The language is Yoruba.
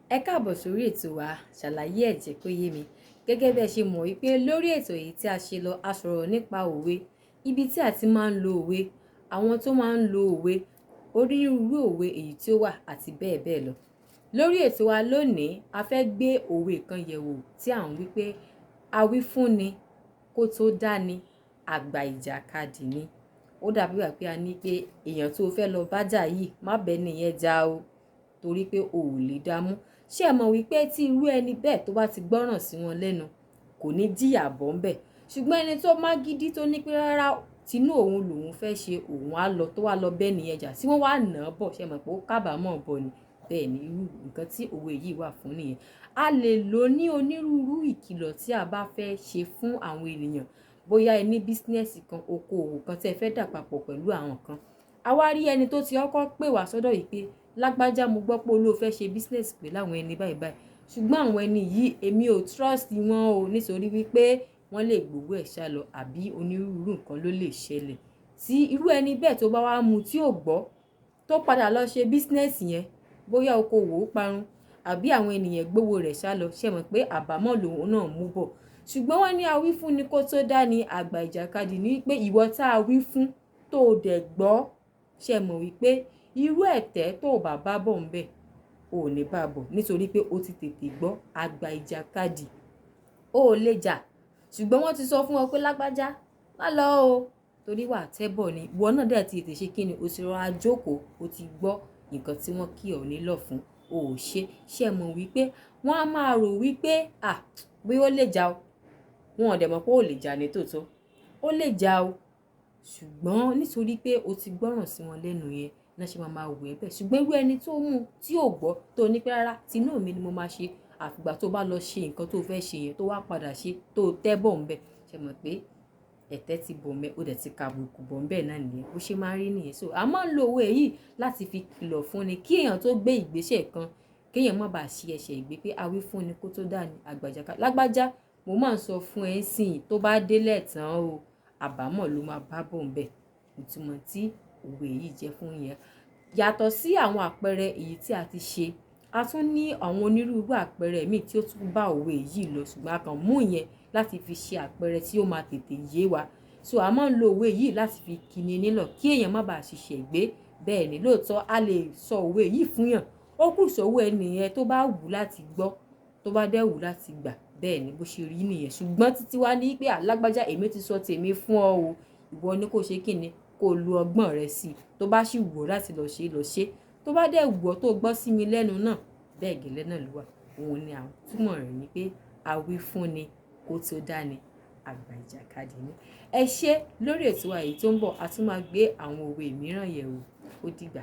Ẹ káàbọ̀ sórí ètò wa Ṣàlàyé Ẹ̀ Jẹ́ Kó Yé Mi. Gẹ́gẹ́ bí ẹ ṣe mọ̀ wípé lórí ètò yìí tí a ṣe lọ, a sọ̀rọ̀ nípa òwe, ibi tí a ti máa ń lo òwe, àwọn tó máa ń lo òwe, onírúurú òwe èyí tí ó wà àti bẹ́ẹ̀ bẹ́ẹ̀ lọ. Lórí ètò wa lónìí, a fẹ́ gbé òwe kan yẹ̀wò tí à ń wí pé awífúnni kó tó dání, àgbà ìjàkadì ni. Ó dàbí ìgbà pé a ní pé èèyàn tó fẹ́ lọ bá jà yìí, má bẹ́ẹ̀ nìyẹn já o, torí pé o ò lè dámú. Ṣé ẹ mọ̀ wípé tí irú ẹni bẹ́ẹ̀ tó bá ti gbọ́ràn sí wọn lẹ́nu, kò ní jìyà bọ́ ń bẹ̀. Ṣùgbọ́n ẹni tó má gidi tó ní pé rárá, tinú òun lòun fẹ́ ṣe, òun á lọ tó wá lọ bẹ́ẹ̀ nìyẹn jà tí wọ́n wá nà án bọ̀. Ṣé ẹ mọ̀ pé ó kábàámọ̀ bọ̀ ni? Bẹ́ẹ̀ ni irú nǹkan tí òwe yìí wà fún nìyẹn. A lè lò ó ní onírúurú ìkìlọ̀ tí a bá fẹ́ ṣe fún àwọn ènìyàn. Bóyá ẹ ní business kan, okoòwò kan tí ẹ fẹ́ dà papọ̀ pẹ̀lú àwọn kan. A wá rí ẹni tó ti kọ́kọ́ pè wá sọ́dọ̀ yìí pé lágbájá, mo gbọ́ pé o ló fẹ́ ṣe business pẹ̀lú àwọn ẹni báyìí báyìí. Ṣùgbọ́n àwọn ẹni yìí èmi ò trust wọn o, nítorí wípé wọ́n lè gbowó ẹ̀ sálọ àbí onírúurú nǹkan ló lè ṣẹlẹ̀. Tí irú ẹni bẹ́ẹ̀ tó bá wá mu tí ò gbọ́, tó padà lọ ṣe business yẹn, bóyá okoòwò parun àbí àwọn ènìyàn gbowó rẹ̀ sálọ, ṣé ẹ mọ̀ pé àbámọ̀ lòun náà mú bọ̀. Ṣùgbọ́n wọ́n ní awífúnni kó tó dání, àgbà ìjàkadì ní wípé ìwọ tá a wí fún tó dẹ̀ gbọ́, ṣé ẹ mọ̀ wípé irú ẹ̀tẹ́ tó bá bá bọ̀ ń bẹ̀, o ò ní bá bọ̀ nítorí pé o ti tètè gbọ́ àgbà ìjàkadì. O ò lè jà. Ṣùgbọ́n wọ́n ti sọ fún ọ pé lágbájá, má lọ o, torí wà tẹ́ bọ̀ ni. Ìwọ náà dẹ̀ ti tètè ṣe kíni, o ti rọra jókòó, o ti gbọ́ nǹkan tí wọ́n kí ọ nílọ̀ fún, o ò ṣe. Ṣé ẹ mọ̀ wípé wọ́n á máa rò wípé à, bóyá ó lè jà o. Wọn ò dẹ̀ mọ̀ pé ó lè jà ní tòótọ́. Ó lè jà o. Ṣùgbọ́n nítorí pé o ti gbọ́ràn sí wọn lẹ́nu yẹn, náà ṣe máa máa wò ẹ́ bẹ́ẹ̀. Ṣùgbọ́n irú ẹni tó mú tí ò gbọ́, tó ní pé rárá, tinú mi ni mo máa ṣe. Àfi ìgbà tó bá lọ ṣe nǹkan tó fẹ́ ṣe yẹn, tó wá padà ṣe, tó tẹ́ bọ̀ ń bẹ̀. Ṣé ẹ mọ̀ pé ẹ̀tẹ́ ti bọ̀ ń bẹ̀, ó dẹ̀ ti ka àbùkù bọ̀ ń bẹ̀ náà nìyẹn. Bó ṣe máa rí nìyẹn. So a máa ń lo òwe yìí láti fi kìlọ̀ fún ni kí èèyàn tó gbé ìgbésẹ̀ kan, kí èèyàn má bá ṣe ẹ̀ṣẹ̀ ìgbé pé awífúnni kó tó dání, àgbà ìjàkadì. Lágbájá, mo máa ń sọ fún ẹ sìn tó bá délẹ̀ tán o, àbámọ̀ ló máa bá bọ̀ ń bẹ̀. Ìtumọ̀ tí òwe yìí jẹ́ fún yẹn. Yàtọ̀ sí àwọn àpẹẹrẹ èyí tí a ti ṣe, a tún ní àwọn onírúurú àpẹẹrẹ míì tí ó tún bá òwe yìí lọ, ṣùgbọ́n a kàn mú ìyẹn láti fi ṣe àpẹẹrẹ tí ó máa tètè yé wa. So a máa ń lo òwe yìí láti fi kíni nílọ̀ kí èèyàn má bá ṣiṣẹ́ gbé. Bẹ́ẹ̀ ni lóòótọ́ a lè sọ òwe yìí fún yàn. Ó kù sọ́wọ́ ẹni yẹn tó bá wù láti gbọ́, tó bá dẹ̀ wù láti gbà. Bẹ́ẹ̀ ni bó ṣe rí nìyẹn. Ṣùgbọ́n títí wá ní pé lágbájá, èmi ti sọ tèmi fún ọ o. Ìwọ ni kó ṣe kíni, kó lo ọgbọ́n rẹ sí i. Tó bá sì wù ọ́ láti lọ ṣe, lọ ṣe. Tó bá dẹ̀ wù ọ́ tó gbọ́ sí mi lẹ́nu náà, bẹ́ẹ̀ gẹ́lẹ́ náà ló wà. Òun ni àwọn túmọ̀ rẹ̀ ní pé awífúnni kó tó dání, àgbà ìjàkadì ni. Ẹ ṣé lórí ètò wa yìí tó ń bọ̀, a tún máa gbé àwọn òwe mìíràn yẹ̀wò. Ó dìgbà.